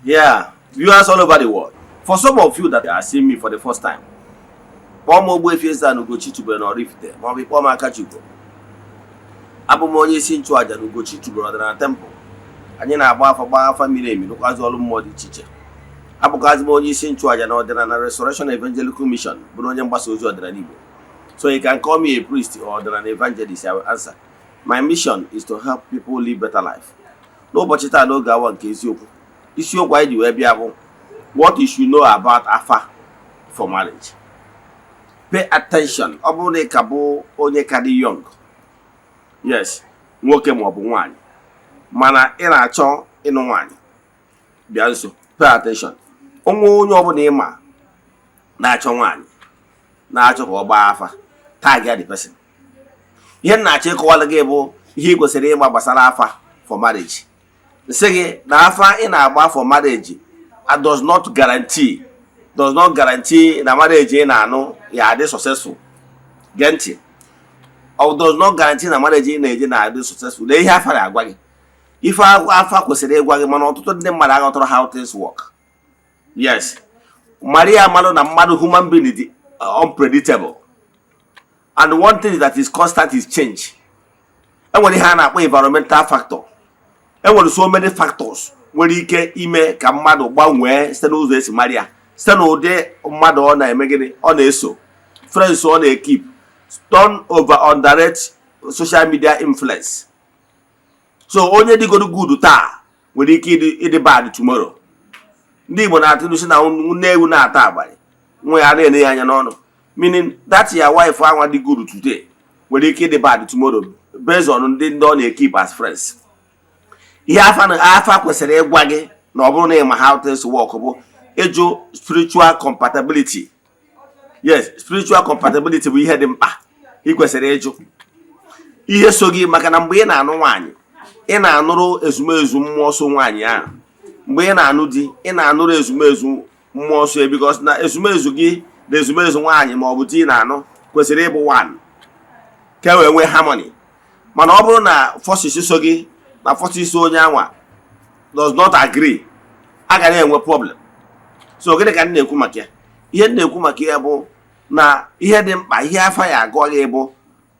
Yeah, viewers all over the world. For some of you that are seeing me for the first time, kpọọ m Ogbuefi Eze-Ana Ugochi tubelu na Oraifite, maọbụ ịkpọọ m Akachukwu. Abụ m onye isi nchụaja na Ugochi tubelu ọdịnala temple. Anyị na-agba afa, gbaa afa miri emi, rụkwazị ọrụ mmụọ dị iche iche. Abụkwazị m onye isi nchụaja na Ọdịnala Restoration Evangelical Mission, bụrụ onye mgbasa ozi ọdịnala Igbo. So you can call me a priest or ọdịnala evangelist, I will answer. My mission is to help people live better life. N'ụbọchị taa, n'oge awa nke eziokwu, isiokwu anyị ji wee bịa bụ "What you should know about afa for marriage". Pay attention. Ọ bụrụ na ị ka bụ onye ka dị young, yes, nwoke maọbụ nwaanyị, mana ị na-achọ ịnụ nwaanyị, bịa nso, pay attention. Onwe onye ọbụla ị ma na-achọ nwaanyị, na-achọ ka ọ gbaa afa, tag ya the person. Ihe m na-achọ ịkọwara gị bụ ihe ị kwesịrị ịgba gbasara afa for marriage. Nsị gị na afa ị na-agba for marriage does not guarantee na marriage ị na-anụ ya adị successful. Gee ntị, ọ does not guarantee na marriage ị na-eje na-adị successful. Lee ihe afa na-agwa gị, ife afa kwesịrị ịgwa gị, mana ọtụtụ ndị mmadụ aghọtara how things work. Yes, Maria malụ na mmadụ, human being, dị unpredictable, and one thing that is constant is change. Enwere ihe a na-akpọ environmental factor. Enwere so many factors nwere ike ime ka mmadụ gbanwee site n'ụzọ esi mara ya, site n'ụdị mmadụ ọ na-eme, gịnị ọ na-eso, friends ọ na-ekeep. Don't over underrate social media influence. So onye dịgoro good taa nwere ike ịdị bad tomorrow. Ndị Igbo na-atụ si na nne ewu na-ata abalị, nwa ya na-ene ya anya n'ọnụ, meaning that your wife anwa dị good today nwere ike ịdị bad tomorrow based on ndị ọ na-ekeep as friends. Ihe afa na afa kwesịrị ịgwa gị, na ọ bụrụ na ị ma how things work, bụ ịjụ spiritual compatibility. Yes, spiritual compatibility bụ ihe dị mkpa ị kwesịrị ịjụ ihe so gị, maka na mgbe ị na-anụ nwaanyị, ị na-anụrụ ezumezu mmụọ so nwaanyị ahụ. Mgbe ị na-anụ di, ị na-anụrụ ezumezu mmụọ so ya, because na ezumezu gị na ezumezu nwaanyị ma ọ bụ di ị na-anụ kwesịrị ịbụ one ka e wee nwee harmony. Mana ọ bụrụ na forces so gị na forces so onye anwa does not agree, a ga na-enwe problem. So gịnị ka m na-ekwu maka ya? Ihe m na-ekwu maka ya bụ na ihe dị mkpa, ihe afa ya agụọ gị, bụ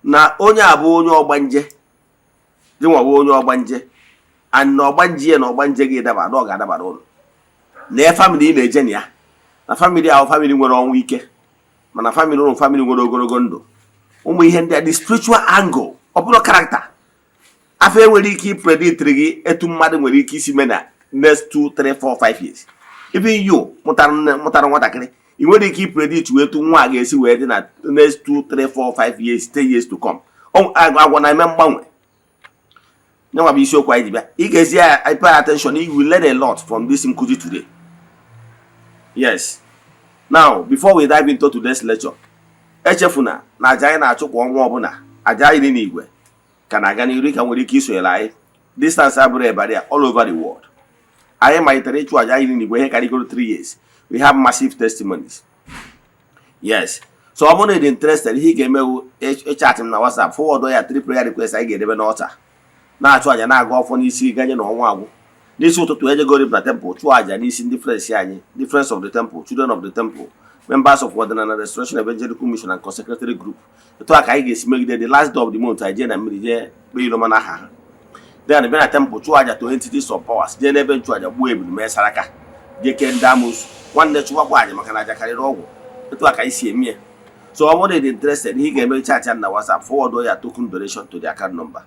na onye a bụ onye ọgbanje gị, nwa bụ onye ọgbanje, and na ọgbanje ya na ọgbanje gị daba, na ọ ga-adabara ụlọ na family ị na-eje na ya, na family ahụ, family nwere ọnwụ ike, mana family ụlụ, family nwere ogologo ndụ. Ụmụ ihe ndị a dị spiritual angle, ọ bụrụ character, afọ enwere ike ipredictiri gị etu mmadụ nwere ike isi mee na next 2 3 4 5 years. Even you mụtara nne, mụtara nwatakịrị, ị nwere ike ipredict wee etu nwa a ga-esi wee dị na next 2 3 4 5 years, 10 years to come. Agwa na-eme mgbanwe. Nyanwa bụ isiokwu anyị ji bịa. Ị ga-ezi ya, pay attention, you will learn a lot from this nkuzi today. Yes, now before we dive into today's lecture, echefuna na aja anyị na-achụ kwa ọnwa ọbụla, aja anyị dị n'igwe, ka na-aga n'iru. Ka nwere ike isonyere anyị. Distance abụrụ barrier. All over the world, anyị malitere ịchụ aja anyị dị n'igwe ihe karịgoro 3 years. We have massive testimonies. Yes, so ọ bụrụ na ị dị interested, ihe ị ga-emewu ịchat m na WhatsApp, forward ya three prayer request. Anyị ga-edebe n'ọta, na-achụ aja, na-agụ ọfọ n'isi ganye na ọnwa agwụ. N'isi ụtụtụ, ejegori na temple chụọ aja n'isi ndị friends anyị, ndị Friends of the Temple, Children of the Temple, members of Ọdịnala Restoration Evangelical Mission and consecratory group. Etu a ka anyị ga-esi megide. The last day of the month, anyị jee na mmiri, jee kpee iloma n'aha ha, then bịa na temple chụọ aja to entities of powers, jee n'ebe nchụaja gbuo ebulu, mee saraka, jee kee ndị amoosu. Nwanne, chụwakwa aja, maka na aja karịrị ọgwụ. Etu a ka anyị si eme ya. So ọ bụrụ na ị dị interested, ihe ị ga-eme, chat ya na WhatsApp, forward ya token donation to the account number.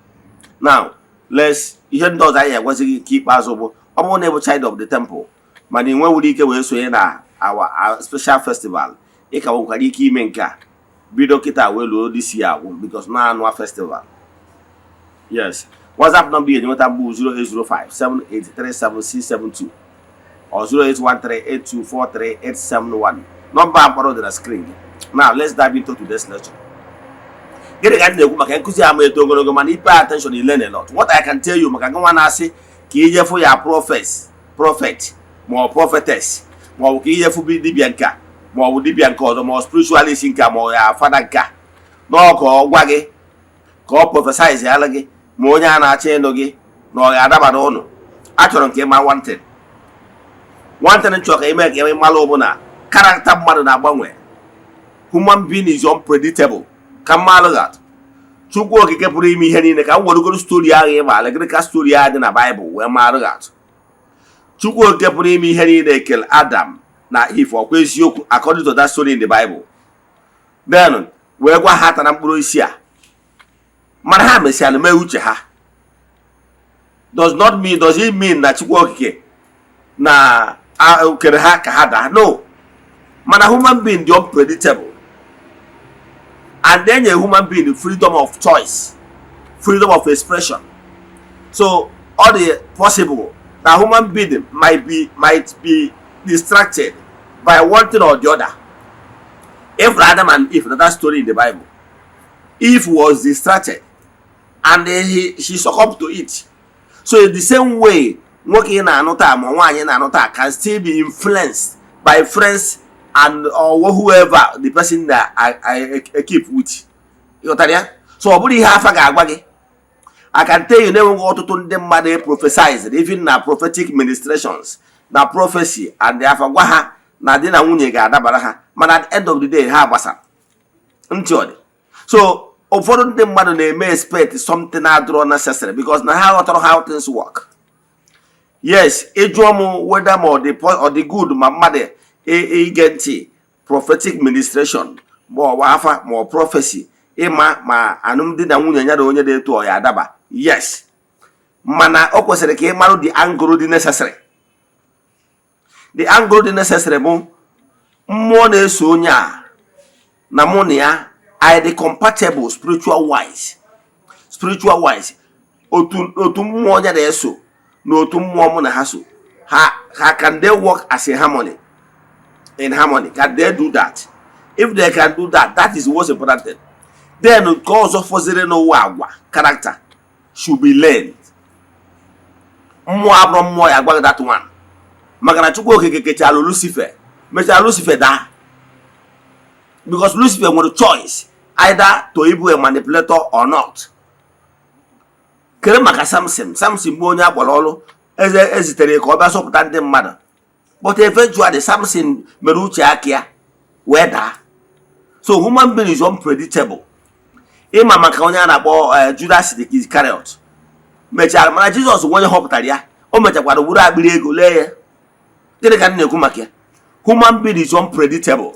Now let's, ihe ndị ọzọ anyị agwazi gị nke ikpeazụ bụ, ọ bụrụ na ị bụ child of the temple mana ị nwewuru ike wee sonye na our special festival, ị ka nwekwara ike ime nke a bido kịta wee luo this year agwụ, because na annual festival. Yes, WhatsApp number ị ga-enweta bụ 08057837672 or 08138243871. Nọmba mkpọrọ dị na screen gị. Now let's dive into today's lecture. Gịnị ka m na-ekwu maka nkụzi ama eto ogologo, mana i pay attention, you learn a lot. What I can tell you, maka gị nwa na-asị ka ijefu ya prophet ma ọ prophetess, ma ọ bụ ka ijefu dibịa nke a, ma ọ bụ dibịa nke ọzọ, ma ọ spiritualist nke a, ma ọ ya fada nke a, n'ọ ka ọ gwa gị, ka ọ prophesize ala gị, ma onye a na-achọ ịnụ gị na ọ ga-adaba n'ụlọ. Achọrọ nke ịma one thing. One thing chọrọ ka ime ka ị malụ bụ na character mmadụ na-agbanwe. Human being is unpredictable. Ka mmalụ that Chukwu Okike pụrụ ime ihe niile, ka m weregoro story ahụ ịma allegorical story ahụ dị na Baịbụl wee marụ that Chukwu Okike pụrụ ime ihe niile ekele Adam na Eve, ọkwa eziokwu, according to that story in the Bible, then wee gwa ha tara mkpụrụ osisi a, mana ha mesịara mee uche ha. Does not mean, does it mean na Chukwu Okike na kere ha ka ha daa? No. Mana human being dị unpredictable, and then a human being freedom of choice, freedom of expression. So all the possible na human being might be distracted by one thing or the other. If Adam and Eve, that story in the Bible, Eve was distracted and then she succumbed to it. So in the same way, nwoke ị na-anụ taa ma nwaanyị na-anụ taa can still be influenced by friends and or whoever the person na I keep with. Ịghọtara ya? So ọ bụrụ ihe afa ga-agwa gị, I can tell you na-enweghị ọtụtụ ndị mmadụ prophesized, even na prophetic ministrations na prophecy and afa gwa ha na di na nwunye ga-adabara ha, mana at the end of the day ha gbasara ntị. Ọ dị so ụfọdụ ndị mmadụ na-eme expect something adịrọ necessary because na ha ghọtara how things work. Yes, ịjụọ m whether ma ọ dị good ma mmadụ ige ntị prophetic ministration ma ọ bụ afa ma ọ prophecy ịma ma alụmdi na nwunye ya na onye dị etu ọ ya adaba, yes, mana o kwesịrị ka ị marụ the angle dị necessary. The angle dị necessary bụ mmụọ na-eso onye a na mụ na ya anyị dị compatible spiritual wise. Spiritual wise, otu mmụọ ya na-eso na otu mmụọ mụ na ha so ha, can they work as a harmony, in harmony? Can they do that? If they can do that, that is the most important thing. Then nke ọzọ fọziri n'ụwa, agwa, character should be learned. Mmụọ abụrụ mmụọ ya agwa gị that one, maka na Chukwu Okike kechara Lucifer, mechara Lucifer daa, because Lucifer nwere choice either to ịbụ a manipulator or not. Kere maka Samson. Samson bụ onye akpọrọ ọrụ eze, ezitere ka ọ bịa zọpụta ndị mmadụ, but eventually Samson mere uche aka ya wee daa. So human being is unpredictable. Ịma maka onye a na-akpọ Judas the Iscariot mechara mana Jizọs bụ onye họpụtara ya, o mechakwara wuru akpịrị ego lee ya. Gịnị ka m na-ekwu maka ya? Human being is unpredictable.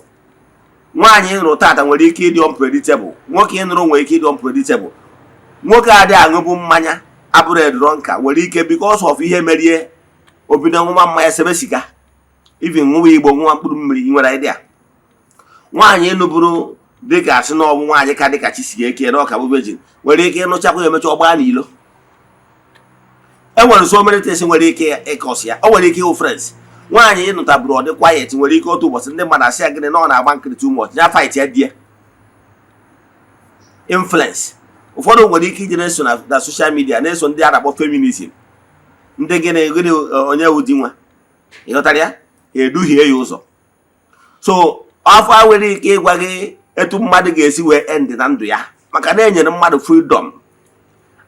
Nwaanyị ịnụrụ tata nwere ike ịdị unpredictable, nwoke ịnụrụ nwere ike ịdị unpredictable. Nwoke adịghị aṅụbụ mmanya, abụrụ edrọnka, nwere ike because of ihe merie obido ṅụma mmanya, sebe siga, even ṅụwa igbo, ṅụwa mkpụrụ mmiri. Ị nwere idea? Nwaanyị ịnụbụrụ dịka asị na ọbụ nwaanyị ka dịka chi si eke na ọka bụ virgin nwere ike ịnụchakwa ya, emecha ọgbaa n'ilo. E nwere so many things nwere ike ịkọsi ya. O nwere ike ịhụ friends. Nwaanyị ịnụtabụrụ ọ dị quiet nwere ike otu ụbọchị ndị mmadụ asị ya gịnị na ọ na-agba nkiri too much, ya fight ya. Die influence, ụfọdụ nwere ike iji na-eso na social media, na-eso ndị a na-akpọ feminism, ndị gịnị gịnị, onye wụ di nwa, ịghọtara ya, eduhie ya ụzọ. So afọ a nwere ike ịgwa gị etu mmadụ ga-esi wee end na ndụ ya, maka na enyere mmadụ freedom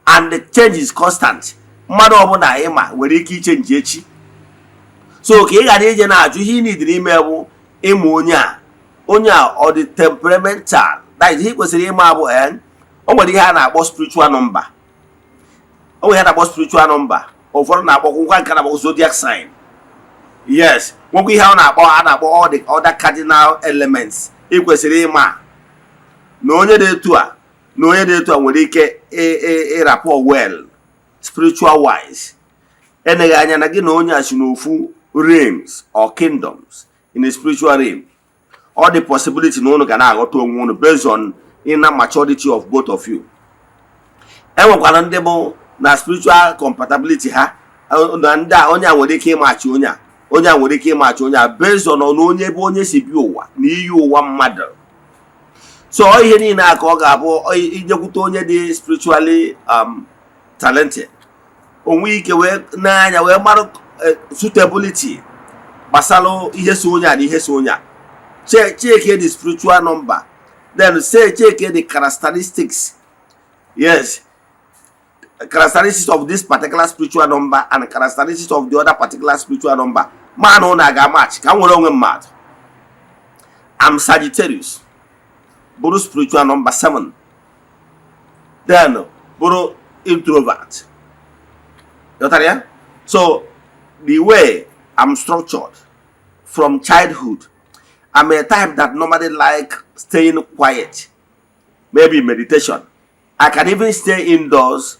and the change is constant. Mmadụ ọbụla ịma nwere ike ichange echi. So ka ị ghara ije na-ajụ ihe ị nidiri ime bụ ịmụ onye a, onye a ọ dị temperamental. That is, ihe ị kwesịrị ịma bụ o nwere ihe a na-akpọ spiritual number. O nwere ihe a na-akpọ spiritual number, ụfọdụ na-akpọ nkwa nke a na-akpọ zodiac sign. Yes, nwekwa ihe ọ na-akpọ, a na-akpọ all the other cardinal elements. Ị kwesịrị ịma na onye dị etu a na onye dị etu a nwere ike ịrapọ well spiritual wise. Eneghị anya na gị na onye a si n'ofu realms or kingdoms in a spiritual realm, all the possibility na unu ga na-aghọta onwe unu based on inner maturity of both of you. Enwekwara ndị bụ na spiritual compatibility ha na ndị a, onye a nwere ike ịmachi onye a, onye a nwere ike ịmachi onye a based on na onye ebe onye si bi ụwa na iyi ụwa mmadụ. So ọ ihe niile a ka ọ ga-abụ ijekwute onye dị spiritually talented, onwe ike wee n'anya wee mara suitability gbasara ihe so onye a na ihe so onye a. Check the spiritual number, then say check the characteristics, yes, characteristics of this particular spiritual number and characteristics of the other particular spiritual number. Ma na ụnụ aga match ka m nwere onwe mmadụ. I'm Sagittarius, bụrụ spiritual number 7, then bụrụ introvert. Ghọtara ya? So the way I'm structured from childhood, I'm a type that normally like staying quiet, maybe meditation. I can even stay indoors.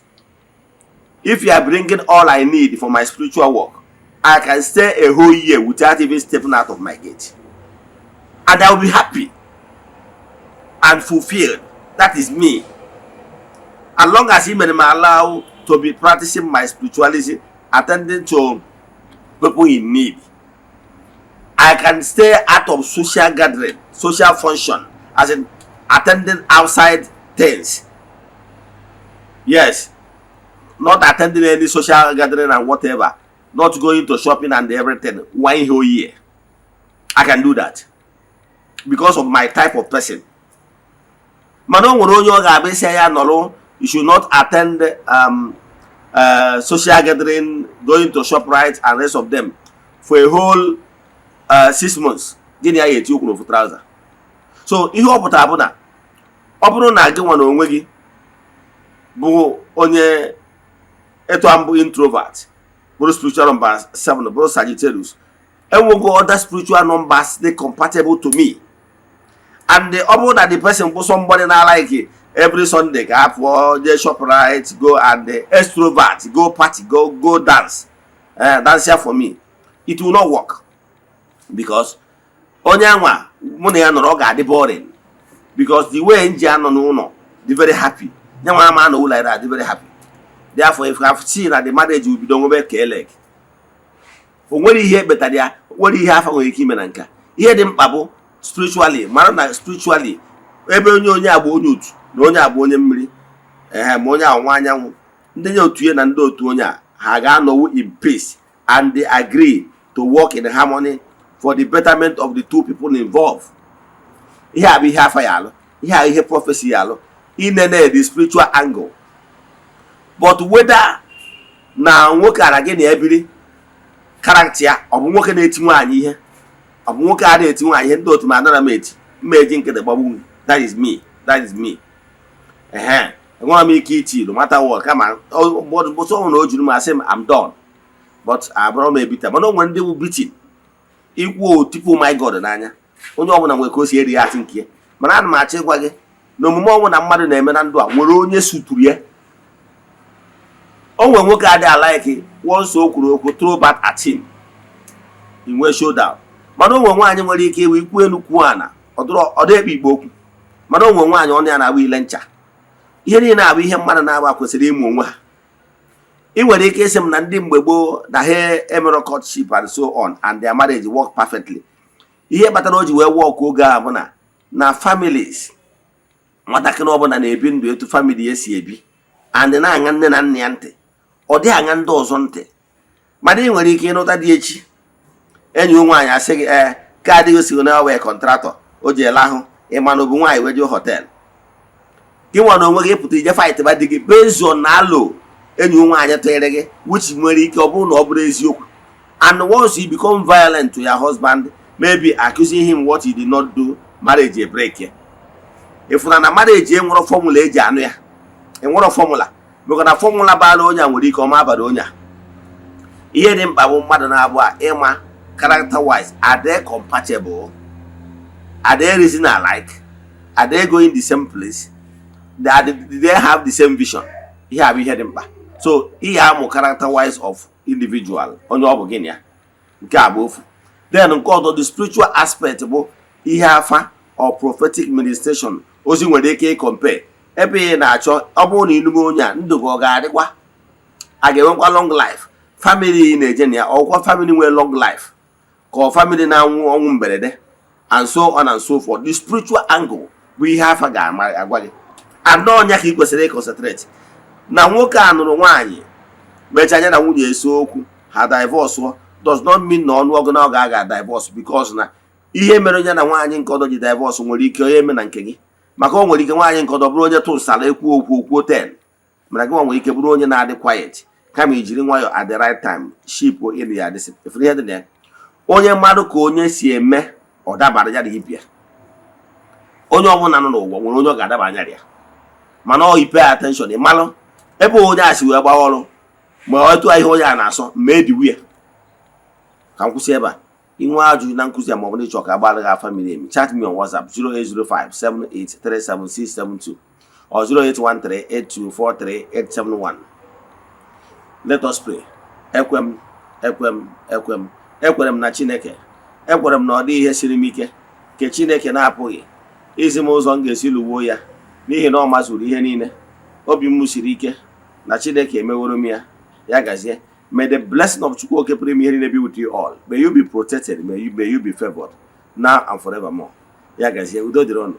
If you are bringing all I need for my spiritual work, I can stay a whole year without even stepping out of my gate, and I will be happy and fulfilled. That is me. As long as him and allow to be practicing my spirituality, attending to people in need, I can stay out of social gathering, social function, as in attending outside things. Yes, not attending any social gathering and whatever, not going to shopping and everything one whole year. I can do that because of my type of person. Mana o nwere onye ọ ga-abịa isi ya nọrọ, you should not attend social gathering, going to ShopRite and rest of them for a whole 6 months. Gịnị ya ga-eti okwu n'ofu trouser? So ihe ọ pụtara bụ na ọ bụrụ na gị nwa na onwe gị bụ onye etu mbụ, introvert, bụrụ spiritual number 7, bụrụ Sagittarius, enwego other spiritual numbers dị compatible to me. And ọ bụrụ na the person bụ somebody na like every Sunday ka a pụọ jee ShopRite, go and extrovert, go party, go dance, dance here, for me it will not work, because onye anwa mụ na ya nọrọ, ọ ga-adị boring, because the way m ji anọ n'ụlọ dị very happy, nye nwa ama anọ ụlọ ya adị very happy. Therefore, if you have seen na the marriage will bido nwebe ka eleg, o nwere ihe ekpetara ya, o nwere ihe afa nwere ike ime na nka. Ihe dị mkpa bụ spiritually, mara na spiritually ebe onye agba onye otu na onye agba onye mmiri, ehe, ma onye anwụ anyanwụ, ndị nye otu ya na ndị otu onye a, ha ga-anọwu in peace and they agree to work in harmony for the betterment of the two people involved. Ihe a bụ ihe afa ya alụ, ihe a ihe prophecy ya alụ, inene the spiritual angle. But whether na nwoke ara gị na ebiri character ya, ọ bụ nwoke na-eti nwaanyị ihe, ọ bụ nwoke a na-eti nwaanyị ihe, ndị otu m anara m eti mma eji nkịtị gbagbu m. That is me, that is me. Ehe, enwere m ike iti no matter what, kama bụsọ ọnwụ na o juru m, asị m I'm done. But abụrụ m ebita, mana o nwere ndị bụ beating ikwu otipu my God n'anya. Onye ọbụla nwere ka o si eri atị nke ya. Mana ana m achọ ịgwa gị na omume ọnwụ na mmadụ na-eme na ndụ a nwere onye suturu ya. O nwere nwoke adịghị alike once o kwuru okwu, throw back at him, inwe showdown. Mana o nwere nwaanyị nwere ike iwe ikwu elu kwuo ana, ọ dị ekpe ikpe okwu. Mana o nwere nwaanyị ọnụ ya na-agba ile ncha. Ihe niile abụ ihe mmadụ na-agba kwesịrị ịmụ onwe ha. Ị nwere ike ịsị m na ndị mgbe gboo na ha emere courtship and so on, and their marriage work perfectly. Ihe kpatara o ji wee work oge a bụ na families, nwatakịrị ọbụla na-ebi ndụ etu family ya si ebi and na-aṅa nne na nna ya ntị, ọ dịghị aṅa ndị ọzọ ntị. Mana ị nwere ike ịnụta dị echi, enyi nwaanyị asị gị, ee, ka adịghị si na wee contractor o ji ele ahụ ịma na obu nwaanyị wee jee hotel. Gị nwa na onwe gị pụta ije fight ba di gị based on na alo enyi nwaanyị tụnyere gị, which nwere ike ọ bụrụ na ọ bụrụ eziokwu. And once you become violent to your husband, maybe accusing him what he did not do, marriage a break ya. Ịfụna na marriage enwere formula eji anụ ya, enwere formula, maka na formula bara onye a nwere ike ọma abara onye a. Ihe dị mkpa bụ mmadụ na-abụ a ịma character wise, are they compatible? Are they reason alike? Are they going the same place? Do they have the same vision? Ihe a bụ ihe dị mkpa. So ihe amụ character wise of individual onye ọ bụ gịnị ya, nke a bụ ofu. Then nke ọzọ, the spiritual aspect bụ ihe afa or prophetic ministration ozi nwere ike ịcompare ebe ị na-achọ. Ọ bụrụ na ịnụme onye a, ndụ gị ọ ga-adịkwa, a ga-enwekwa long life? Family ị na-eje na ya, ọkwa family nwere long life ka ọ family na-anwụ ọnwụ mberede, and so on and so forth. The spiritual angle bụ ihe afa ga-agwa gị. And ọnya ka ị kwesịrị ịconcentrate na nwoke a nụrụ nwaanyị, mechaa anya na nwunye ese okwu, ha divorce, does not mean na ọnụọgụ na ọ ga-aga divorce, because na ihe mere onye na nwaanyị nke ọdọ ji divorce nwere ike onye eme na nke gị, maka o nwere ike nwaanyị nke ọdọ bụrụ onye tụsara ekwu okwu okwuo 10, mana gị nwa nwere ike bụrụ onye na-adị quiet, kama ijiri nwayọọ at the right time ship in ya adịsị. Efere ihe dị na ya. Onye mmadụ ka onye si eme, ọ dabara ya na ibia. Onye ọbụla nọ n'ụwa nwere onye ọ ga-adaba anya ya, mana ọ i pay attention, ị malụ ebe onye a si wee gbaa ọrụ, ma etu ihe onye a na-asọ ma ediwu ya. Ka m kwụsị ebe a. Inwe ajụjụ na nkụzi a, maọbụ na ịchọ ka agbara gị afa miri emi, chat me on WhatsApp 08057837672 or 08138243871. Let us pray. Ekwe m, ekwe m, ekwe m, ekwere m na Chineke. Ekwere m na ọ dịghị ihe siri m ike nke Chineke na-apụghị izi m ụzọ m ga-esi lụwuo ya, n'ihi na ọ mazuru ihe niile. Obi m siri ike na Chineke emeworo m ya. Ya gazie. May the blessing of Chukwu Oke pụrụ ime ihe niile be with you all. May you be protected. May you be favored now and forevermore. Ya gazie, udo dịrị unu.